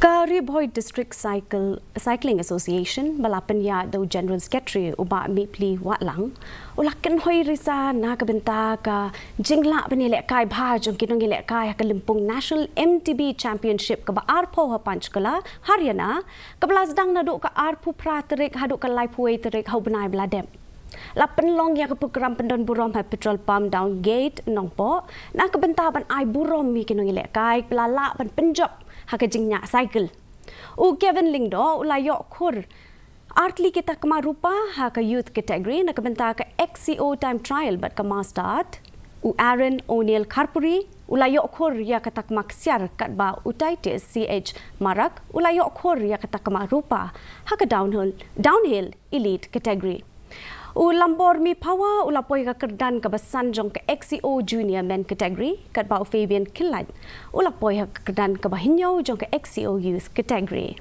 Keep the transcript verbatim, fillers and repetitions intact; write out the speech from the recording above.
Ka Ri Bhoi District Cycle, Cycling Association ba la pynïaid da u General Secretary u Bah Mipli Wahlang, u la kynhoi risa na ka bynta ka jinglah ban ïalehkai bha jong ki nongïalehkai ha ka lympung National M T B Championship kaba arphew ha Panchkula, Haryana, kaba la sdang naduh ka arphew phra tarik haduh ka laiphew wei tarik ha u bnai ba la dep. La pynlong ïa ka program pyndon burom ha petrol pump Downgate Nongpoh na ka bynta ban ai burom ïa ki nongïalehkai ba la lah ban pynjop ha ka jingñiah cycle. U Kevin Lyngdoh u la ïoh khur artylli ki takma rupa ha ka youth category na ka bynta ka X C O time trial bad ka mastart. U Aaron O'Neill Kharpuri u la ïoh khur ïa ka takma ksiar katba u Titus C H Marak u la ïoh khur ïa ka takma rupa ha ka downhill, downhill elite category. U Lambor Miphawa u la poi ha ka kyrdan kaba san jong ka X C O junior men category katba u Fabian Khylliat u la poi ha ka kyrdan kaba hynñiew jong ka X C O youth category.